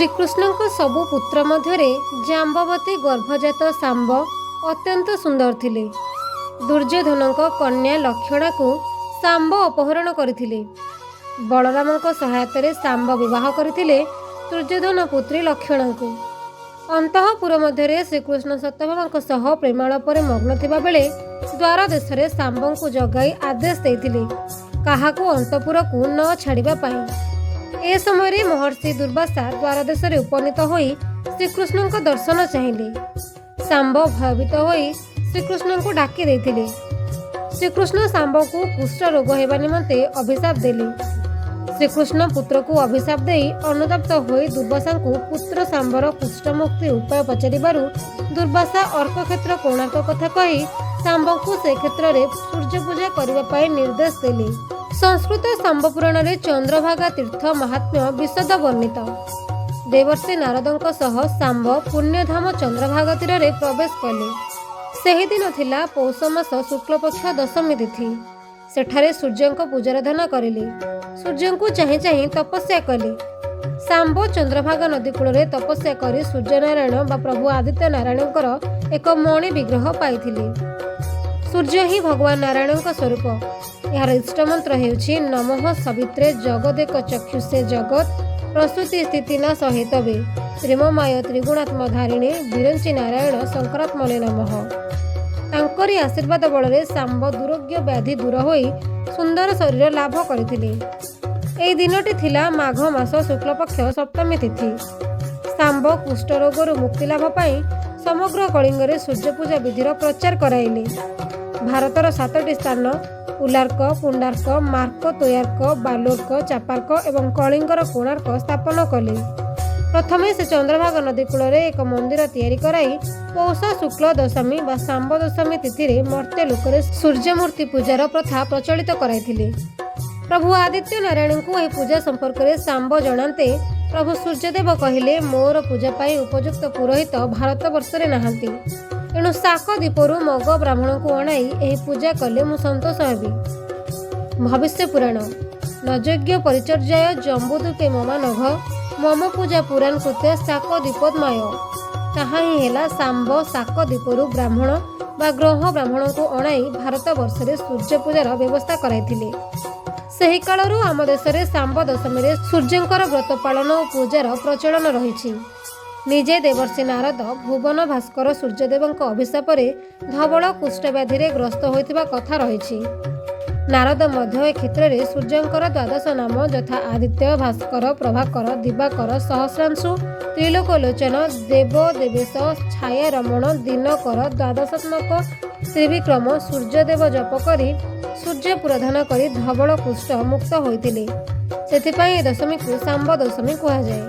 ଶ୍ରୀକୃଷ୍ଣଙ୍କ ସବୁ ପୁତ୍ର ମଧ୍ୟରେ ଜାମ୍ବବତୀ ଗର୍ଭଜାତ ଶାମ୍ବ ଅତ୍ୟନ୍ତ ସୁନ୍ଦର ଥିଲେ। ଦୁର୍ଯ୍ୟୋଧନଙ୍କ କନ୍ୟା ଲକ୍ଷଣାକୁ ଶାମ୍ବ ଅପହରଣ କରିଥିଲେ। ବଳରାମଙ୍କ ସହାୟତାରେ ଶାମ୍ବ ବିବାହ କରିଥିଲେ ଦୁର୍ଯ୍ୟୋଧନ ପୁତ୍ରୀ ଲକ୍ଷଣାଙ୍କୁ। ଅନ୍ତଃପୁର ମଧ୍ୟରେ ଶ୍ରୀକୃଷ୍ଣ ସତ୍ୟଭାମାଙ୍କ ସହ ପ୍ରେମାଳାପରେ ମଗ୍ନ ଥିବାବେଳେ ଦ୍ୱାର ଦେଶରେ ଶାମ୍ବଙ୍କୁ ଜଗାଇ ଆଦେଶ ଦେଇଥିଲେ କାହାକୁ ଅନ୍ତଃପୁରକୁ ନ ଛାଡ଼ିବା ପାଇଁ। ଏ ସମୟରେ ମହର୍ଷି ଦୁର୍ବାସା ଦ୍ୱାର ଦେଶରେ ଉପନୀତ ହୋଇ ଶ୍ରୀକୃଷ୍ଣଙ୍କ ଦର୍ଶନ ଚାହିଁଲେ। ଶାମ୍ବ ଭୟଭୀତ ହୋଇ ଶ୍ରୀକୃଷ୍ଣଙ୍କୁ ଡାକି ଦେଇଥିଲେ। ଶ୍ରୀକୃଷ୍ଣ ଶାମ୍ବକୁ କୁଷ୍ଠ ରୋଗ ହେବା ନିମନ୍ତେ ଅଭିଶାପ ଦେଲେ। ଶ୍ରୀକୃଷ୍ଣ ପୁତ୍ରକୁ ଅଭିଶାପ ଦେଇ ଅନୁତପ୍ତ ହୋଇ ଦୁର୍ବାସାଙ୍କୁ ପୁତ୍ର ଶାମ୍ବର କୁଷ୍ଠମୁକ୍ତି ଉପାୟ ପଚାରିବାରୁ ଦୁର୍ବାସା ଅର୍କକ୍ଷେତ୍ର କୋଣାର୍କ କଥା କହି ଶାମ୍ବଙ୍କୁ ସେ କ୍ଷେତ୍ରରେ ସୂର୍ଯ୍ୟପୂଜା କରିବା ପାଇଁ ନିର୍ଦ୍ଦେଶ ଦେଲେ। ସଂସ୍କୃତ ଶାମ୍ବ ପୁରାଣରେ ଚନ୍ଦ୍ରଭାଗା ତୀର୍ଥ ମାହାତ୍ମ୍ୟ ବିଶଦ ବର୍ଣ୍ଣିତ। ଦେବର୍ଷି ନାରଦଙ୍କ ସହ ଶାମ୍ବ ପୁଣ୍ୟଧାମ ଚନ୍ଦ୍ରଭାଗା ତୀରରେ ପ୍ରବେଶ କଲେ। ସେହିଦିନ ଥିଲା ପୌଷ ମାସ ଶୁକ୍ଳପକ୍ଷ ଦଶମୀ ତିଥି। ସେଠାରେ ସୂର୍ଯ୍ୟଙ୍କ ପୂଜାରାଧନା କରିଲେ। ସୂର୍ଯ୍ୟଙ୍କୁ ଚାହିଁ ଚାହିଁ ତପସ୍ୟା କଲେ। ଶାମ୍ବ ଚନ୍ଦ୍ରଭାଗା ନଦୀ କୂଳରେ ତପସ୍ୟା କରି ସୂର୍ଯ୍ୟନାରାୟଣ ବା ପ୍ରଭୁ ଆଦିତ୍ୟ ନାରାୟଣଙ୍କର ଏକ ମଣି ବିଗ୍ରହ ପାଇଥିଲେ। ସୂର୍ଯ୍ୟ ହିଁ ଭଗବାନ ନାରାୟଣଙ୍କ ସ୍ୱରୂପ। ଏହାର ଇଷ୍ଟମନ୍ତ୍ର ହେଉଛି ନମଃ ସବିତ୍ରେ ଜଗଦେକ ଚକ୍ଷୁଷେ ଜଗତ ପ୍ରସୂତି ସ୍ଥିତି ନାଶ ହେତବେ ତ୍ରିମମାୟ ତ୍ରିଗୁଣାତ୍ମ ଧାରିଣୀ ବିରଞ୍ଚି ନାରାୟଣ ଶଙ୍କରାତ୍ମନେ ନମଃ। ତାଙ୍କରି ଆଶୀର୍ବାଦ ବଳରେ ଶାମ୍ବ ଦୁରୋଗ୍ୟ ବ୍ୟାଧି ଦୂର ହୋଇ ସୁନ୍ଦର ଶରୀର ଲାଭ କରିଥିଲେ। ଏହି ଦିନଟି ଥିଲା ମାଘ ମାସ ଶୁକ୍ଳପକ୍ଷ ସପ୍ତମୀ ତିଥି। ଶାମ୍ବ କୁଷ୍ଠରୋଗରୁ ମୁକ୍ତି ଲାଭ ପାଇଁ ସମଗ୍ର କଳିଙ୍ଗରେ ସୂର୍ଯ୍ୟପୂଜା ବିଧିର ପ୍ରଚାର କରାଇଲେ। ଭାରତର ସାତଟି ସ୍ଥାନ ଉଲାର୍କ, ପୁଣ୍ଡାର୍କ, ମାର୍କ, ତୋୟାର୍କ, ବାଲୁର୍କ, ଚାପାର୍କ ଏବଂ କଳିଙ୍ଗର କୋଣାର୍କ ସ୍ଥାପନ କଲେ। ପ୍ରଥମେ ସେ ଚନ୍ଦ୍ରଭାଗା ନଦୀ କୂଳରେ ଏକ ମନ୍ଦିର ତିଆରି କରାଇ ପୌଷ ଶୁକ୍ଳ ଦଶମୀ ବା ଶାମ୍ବ ଦଶମୀ ତିଥିରେ ମର୍ତ୍ତ୍ୟ ଲୋକରେ ସୂର୍ଯ୍ୟମୂର୍ତ୍ତି ପୂଜାର ପ୍ରଥା ପ୍ରଚଳିତ କରାଇଥିଲେ। ପ୍ରଭୁ ଆଦିତ୍ୟ ନାରାୟଣଙ୍କୁ ଏହି ପୂଜା ସମ୍ପର୍କରେ ଶାମ୍ବ ଜଣାନ୍ତେ ପ୍ରଭୁ ସୂର୍ଯ୍ୟଦେବ କହିଲେ, ମୋର ପୂଜା ପାଇଁ ଉପଯୁକ୍ତ ପୁରୋହିତ ଭାରତବର୍ଷରେ ନାହାନ୍ତି। ଏଣୁ ଶାକ ଦ୍ୱୀପରୁ ମଗ ବ୍ରାହ୍ମଣଙ୍କୁ ଅଣାଇ ଏହି ପୂଜା କଲେ ମୁଁ ସନ୍ତୋଷ ହେବି। ଭବିଷ୍ୟ ପୁରାଣ ନଯଜ୍ଞ ପରିଚର୍ଯାୟ ଜମ୍ବୁଦ୍ୱୀପେ ମମାନଘ ମମ ପୂଜା ପୁରାଣ କୃତ୍ୟ ଶାକ ଦ୍ୱୀପୋନ୍ମାୟ। ତାହା ହିଁ ହେଲା। ଶାମ୍ବ ଶାକ ଦ୍ୱୀପରୁ ବ୍ରାହ୍ମଣ ବା ଗ୍ରହ ବ୍ରାହ୍ମଣଙ୍କୁ ଅଣାଇ ଭାରତବର୍ଷରେ ସୂର୍ଯ୍ୟ ପୂଜାର ବ୍ୟବସ୍ଥା କରାଇଥିଲେ। ସେହି କାଳରୁ ଆମ ଦେଶରେ ଶାମ୍ବ ଦଶମୀରେ ସୂର୍ଯ୍ୟଙ୍କର ବ୍ରତ ପାଳନ ଓ ପୂଜାର ପ୍ରଚଳନ ରହିଛି। ନିଜେ ଦେବର୍ଷି ନାରଦ ଭୁବନ ଭାସ୍କର ସୂର୍ଯ୍ୟଦେବଙ୍କ ଅଭିଶାପରେ ଧବଳ କୁଷ୍ଠବ୍ୟାଧିରେ ଗ୍ରସ୍ତ ହୋଇଥିବା କଥା ରହିଛି। ନାରଦ ମଧ୍ୟ ଏ କ୍ଷେତ୍ରରେ ସୂର୍ଯ୍ୟଙ୍କର ଦ୍ୱାଦଶ ନାମ ଯଥା ଆଦିତ୍ୟ, ଭାସ୍କର, ପ୍ରଭାକର, ଦିବାକର, ସହସ୍ରାଂଶୁ, ତ୍ରିଲୋକଲୋଚନ, ଦେବ ଦେବେଶ, ଛାୟାରମଣ, ଦିନକର, ଦ୍ୱାଦଶାତ୍ମକ ତ୍ରିବିକ୍ରମ ସୂର୍ଯ୍ୟଦେବ ଜପ କରି ସୂର୍ଯ୍ୟ ପୁରୋଧାନ କରି ଧବଳ କୁଷ୍ଠ ମୁକ୍ତ ହୋଇଥିଲେ। ସେଥିପାଇଁ ଏ ଦଶମୀକୁ ଶାମ୍ବ ଦଶମୀ କୁହାଯାଏ।